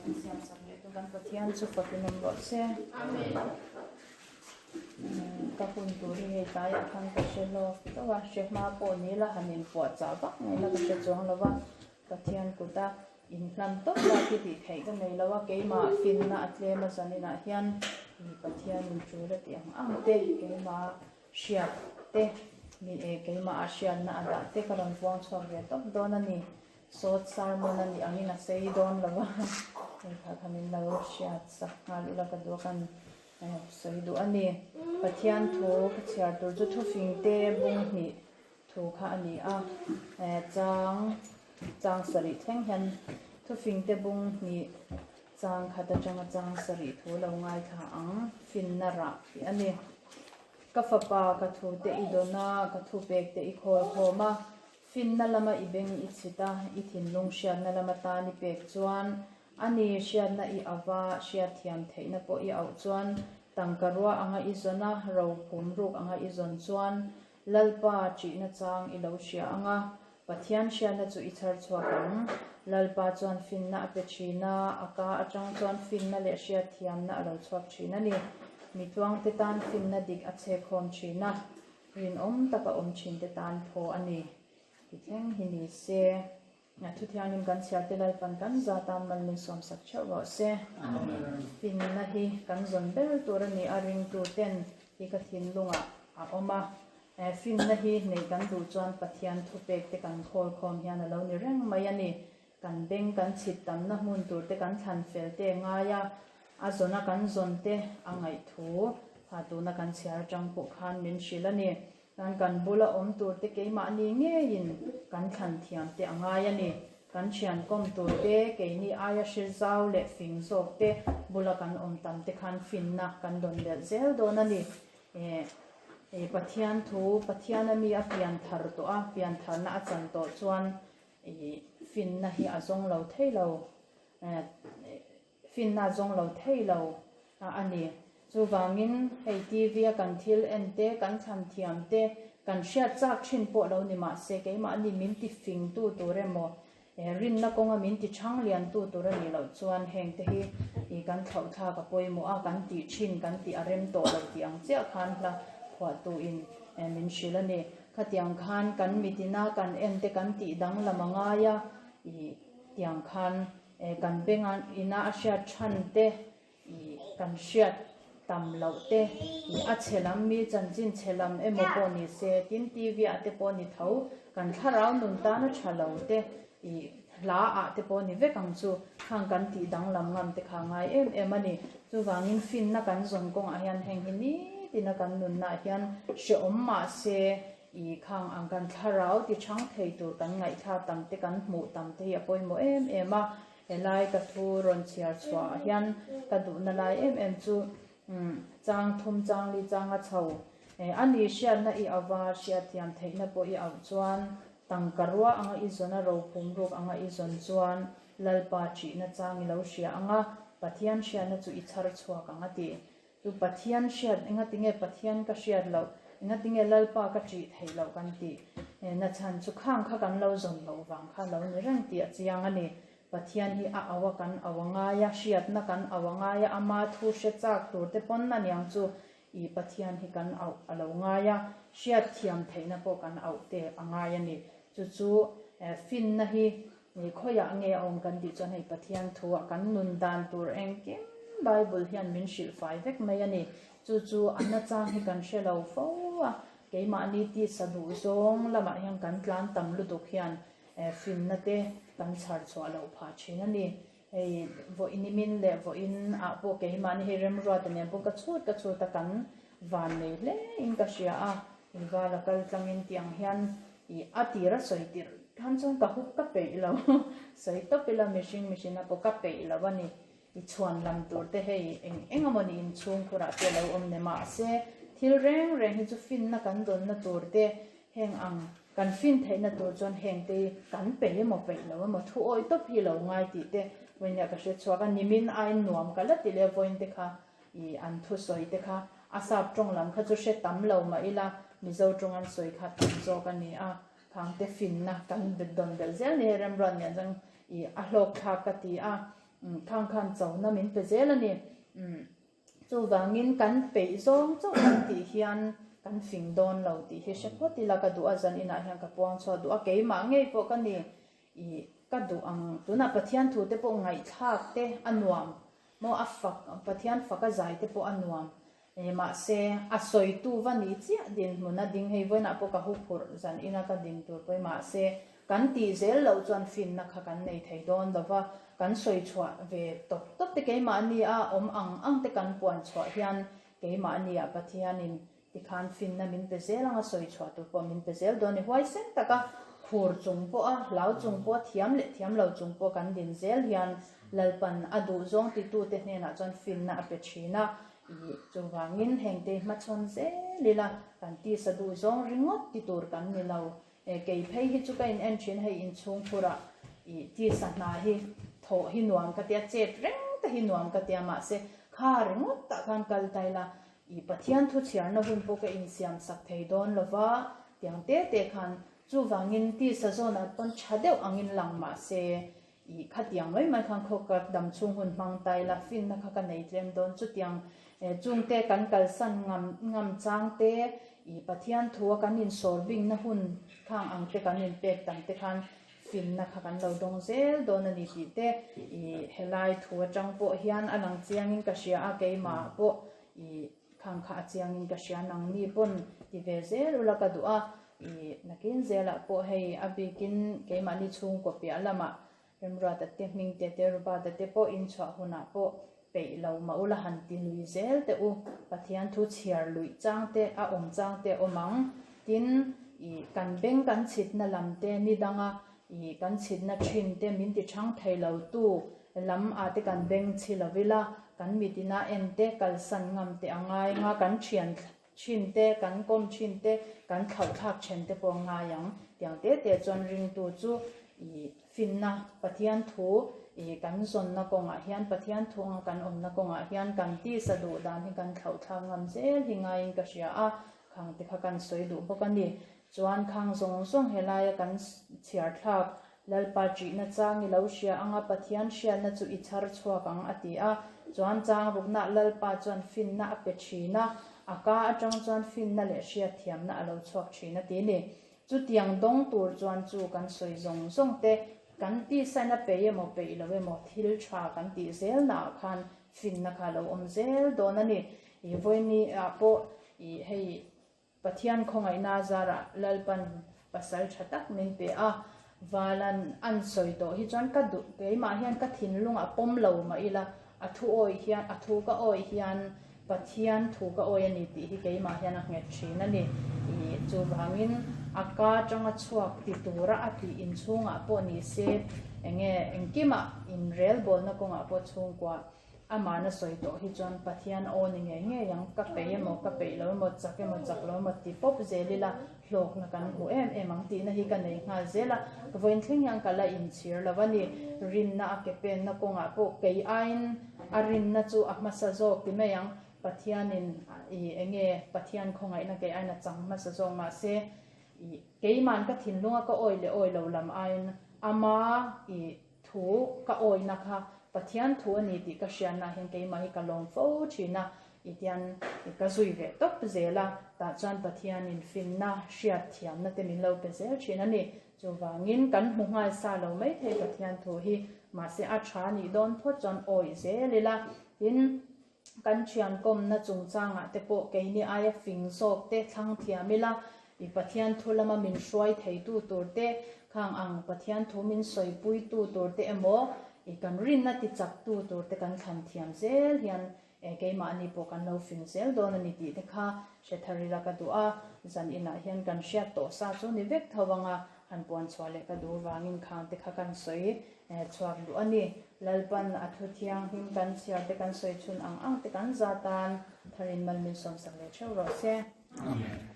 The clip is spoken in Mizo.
Min siam sak leh tu kan Pathian chu fakin awm rawh se. Amen. Ka hun tur hi hei tlaiah khan ka hre hlawk deuh a, hre hma pawh ni la han inpuah chah vak ngaihna ka hre chuang lo va, Pathian kuta inhlan tawp lak hi tih theih ka nei lo a, keimah finna a tlem a zaninah hian mi Pathian in tul a tih ang ang te keimah hriat te mi e keimah ah hriatna a dah te ka rawn puang chhuak ve tawp dawn a ni. Sawt sermon a nih angin a sei dawn lo a, hei kha kha min lo hriat sak nghal ula ka duh a kan sawi duh a ni. Pathian thu ka chhiar tur chu thufing te bung hnih thu kha a ni a, chang chang sarih thleng hian thufing te bung hnih chang khat atanga chang sarih thu lo ngaithla ang finna rah tih a ni. Ka fapa ka thu te i dawn a, ka thupek te i khawl khawm a, Finna lama i beng i chhit a, i thinlung hriatna lama tan i pek chuan, a ni hriatna i ava hriatthiam theihna pawh i auh chuan, tangka rua anga i zawn a, ro phum ruk anga i zawn chuan, Lalpa ṭihna chang i lo hria ang a, Pathian hriatna chu i chhar chhuak ang. Lalpa chuan finna a pe ṭhin a, a ka aṭang chuan finna leh hriatthiamna a lo chhuak ṭhin a ni. Mitluangte tan finna dik a chhekkhawm ṭhin a. Rinawm taka awm thinte tan phaw a ni. Ti thleng hi ni se. Thuthianghlim kan chhiar te Lalpan kan za tan mal min sawmsak theuh rawh se. Finna hi kan zawn ber tur a ni a, ringtu ten hi ka thinlungah a awm a. Finna hi neih kan duh chuan Pathian thupek te kan khawl khawm hian a lo ni reng mai a ni. Kan beng kan chhit tamna hmun tur te kan thlan fel te ngai a, a zawna kan zawn te a ngaih thu kha tuna kan chhiar atang pawh khan min hrilh a ni. Kan kan bula awm tur te keimahni ngeiin kan thlan thiam te a ngai a ni. Kan thian kawm tur te, keini aia hre zau leh fing zawk te bula kan awm tam te khan finna kan dawn belh zel dawn a ni. Eh, Pathian thu, Pathiana mi a pian thar tawh a, pian tharna a chan tawh chuan I finna hi a zawng lo thei lo, finna a zawng lo thei lo a ni. Chuvangin hei TV a kan thil en te, kan thlan thiam te, kan hriat chak thin pawh lo ni mah se keimahni min ti fingtu tur emaw, rinna kawnga min ti chhang liantu tur a nih loh chuan heng te hi i kan thlauh thlak a pawimawh a, kan tih thin, kan tih a rem tawh lo tih ang chiah khan hla phuahtuin min hrilh a ni. Khatiang khan kan mitina kan en te kan tih danglam a ngai a, ih tiang khan kan benga ina a hriat than te, ih kan hriat tam loh te, ih a chhe lam mi chanchin chhe lam emaw pawh ni se, tin TV ah te pawh ni tho, kan thlarau nun tana tha lo te, ih hla ah te pawh ni vek ang chu, khang kan tih danglam ngam te kha a ngai em em a ni. Chuvangin finna kan zawn kawngah hian heng hi nitina kan nunnaah hian hrehawm mah se ih khang ang kan thlarau ti chhang thei tur kan ngaihthlak tam te kan hmuh tam te hi a pawimawh em em a. Helai ka thu rawn chhiar chhuah ah hian ka duhna lai em em chu chang thum chang li chang a chho a ni hriatna i ava hriatthiam theihna pawh i auh chuan Tangka rua anga i zawn a rophum ruk anga i zawn chuan Lalpa ṭihna chang i lo hria ang a, Pathian hriatna chu i chhar chhuak ang a ti. Chu Pathian hriat, engatinge Pathian ka hriat loh, engatinge Lalpa ka ṭih theih loh kan tih na chhan chu khang kha kan lo zawn loh vang kha lo ni reng tih a chiang a ni. Pathian hi a au a kan au a ngai a, hriatna kan au a ngai a, ama thu hre chak tur te pawn aniang chu I Pathian hi kan auh a lo ngai a, hriatthiam theihna pawh kan auh te a ngai a ni. Chu chu finna hi khawiah nge a awm kan tih chuan hei Pathian thuah kan nun dan tur engkim Bible hian min hrilh fai vek mai a ni. Chu chu a nachang hi kan hre lo fo a, keimahni tisa duh zawng lamah hian kan tlan tam lutuk hian finna te kan chhar chhuah loh phah thin a ni. Hei vawiin i min leh vawiin ah pawh keimahni hei remruata nen pawh ka chhut ka chhut a kan van nei hle in ka hria a, i vala kal tlangin tih ang hian i a tir a sawi tirh khan chuan ka hup ka peih lo sawi tawp ila mihring mihrinna pawh ka peih lo a ni, i chhuan lam tur te hei eng eng emaw ni inchhungkhurah te a lo awm ne mahse thil reng reng hi chu finna kan dawnna tur te Heng ang kan fin theihna tur chuan heng te hi kan peih emaw peih lo emaw thu awi tawp hi lo ngai tih te vawinia ka hre chhuak a, nimin aiin nuam ka la ti leh vawiin te kha ih an thusawi te kha a sap tawng lam kha chu hre tam lo mah ila Mizo tawng an sawi kha tam zawk a ni a, khang te finna kan dawn belh zel ni hei Remruat nen chuan ih a hlawk thlak ka ti a. Khang khan chona min pe zel a ni. Chuvangin kan peih zawng chauh kan tih hian kan fing dawn lo tih hi hre phawt ila ka duh a, zan inah hian ka puang chhuak duh a, keimah ngei pawh ka ni ih ka duh ang. Tunah Pathian thu te pawh ngaihthlak te a nuam maw, a fak Pathian fak a zai te pawh a nuam e mahse a sawitu va ni chiah dinhmun a ding hei vawiinah pawh ka huphurh zan ina ka din tur pawh hi mahse Kan tih zel loh chuan finna kha kan nei thei dawn lo va, kan sawi chhuah ve tawp tawp te keimahni a awm ang ang te kan puan chhuah hian keimahni ah Pathianin tikhan finna min pe zel anga sawi chhuah tur pawh min pe zel dawn a ni. Huaisen taka khur chung pawha hlau chung pawha thiam leh thiam lo chung pawh kan din zel hian Lalpan a duhzawng titute hnenah chuan finna a pe thin a, ih chuvangin hengte hmachhawn zel ila kan tisa duhzawng ringawt ti tur kan ni lo. E kei phei hi chu ka in en thin hei inchhung phurah i tisa hna hi thawh hi nuam ka tia chet reng te hi nuam ka tia mahse kha ringawt tah khan kal ta ila i Pathian thu chhiarna hun pawh ka insiam sak thei dawn lova tiang te te khan chuvangin tisa zawnah pawn tha deuh angin lang mahse i khatiang mai mai khan khaw ka dam chhung hun hmang ta ila finna kha ka nei tlem dawn chutiang chungte kan kalsan ngam ngam chang te i Pathian thu a kan insawr bingna hun khang ang te kan inpek tam te khan finna kha kan lo dawng zel dawn a ni tih te i helai thu atang pawh hian a lang chiangin ka hria a keimah pawh i khang kha a chiangin ka hria nangni pawn ti ve zel ula ka duh a. I nakin zelah pawh hei a bikin keimahni chhungkaw piah lamah Remruata te hming te te Rubata te pawh inchhuah hunah pawh peih lo mah ula han ti lui zel teh u. Pathian thu chhiar luih chang te a awm chang te a awm ang. Tin, i kan beng kan chhitna lam te ni danga i kan chhitna thin te min ti chhang thei lo tu lam ah te kan beng chhi lo ila kan mitina en te kalsan ngam te a ngai nga kan thian Thin te, kan kawm thin te, kan thlauhthlak then te pawh a ngai ang. Tiang te te chuan ringtu chu i finna Pathian thu i kan zawnna kawngah hian, Pathian thu anga kan awmna kawngah hian kan tisa duh dan hi kan thlauhthlak ngam zel hi ngaiin ka hria a, khang te kha kan sawi duh bawk a ni. Chuan khang zawng zawng helaia kan chhiar thlak Lalpa ṭihna chang i lo hria anga Pathian hriatna chu i chhar chhuak ang a ti a. Chuan chang ruknah Lalpa chuan finna a pe ṭhin a, a ka aṭang chuan finna leh hriatthiamna a lo chhuak ṭhin a ti ni. Chutiang dawng tur chuan chu kan sawi zawng zawng te, kan tisain a peih emaw peih lo emaw thil ṭha kan tih zelnaah khan finna kha a lo awm zel dawn a ni. I vawiini ah pawh i hei Pathian khawngaihna zarah Lalpan pasal tha tak min pe a, Valan an sawi tawh hi chuan ka duh keimah hian ka thinlung a pawm lo mah ila a thu awih hian a thu ka awih hian Pathian thu ka awih a ni tih hi keimah hian a nghet thin a ni. Ih chuvangin a ka atanga chhuak ti tura a tih inchhungah pawh ni se enge engkimah inrelbawlna kawngah pawh chhungkua Amahna sawi tawh hi chuan Pathian aw ni ngei ngei ang, ka peih emaw, ka peih lo emaw, chak emaw, chak lo emaw ti pawp zel ila hlawkna kan hmu em em ang tihna hi ka nei nghal zel a, ka vawiin thleng hian ka la inchhir lo a ni. Rinna a ke penna kawngah pawh kei aiin a rinna chu a hmasa zawk ti mai ang, Pathianin i enge Pathian khawngaihna kei aiin a chang hmasa zawk mahse i keima'n ka thinlunga ka awi leh awi lo lam aiin ama i Thu ka awina kha Pathian thu a ni tih ka hriatna hian keimah hi ka lawm fo thin a, i tian ka zui ve tawp zel a, tah chuan Pathianin finna, hriatthiamna te min lo pe zel thin a ni. Chuvangin kan hmu nghal sa lo mai thei Pathian thu hi, mahse a tha nih dawn phawt chuan awih zel ila, tin, Kan thian kawmna chungchangah te pawh keini aia fing zawk te thlang thiam ila, i Pathian thu lama min hruai theitu tur te, khang ang Pathian thu min sawipuitu tur te emaw, i kan rinna tichaktu tur te kan thlan thiam zel hian keimahni pawh kan lo fing zel dawn a ni tih te kha hre thar ila ka duh a, zan inah hian kan hriat tawh sa chu ni vek tho anga han puan chhuah leh ka duh vangin khang te kha kan sawi Chhuak duh a ni. Lalpan a thu thianghlim kan chhiar te kan sawi chhun ang ang te kan za tan tharin mal min sawmsak leh theuh rawh se. Amen.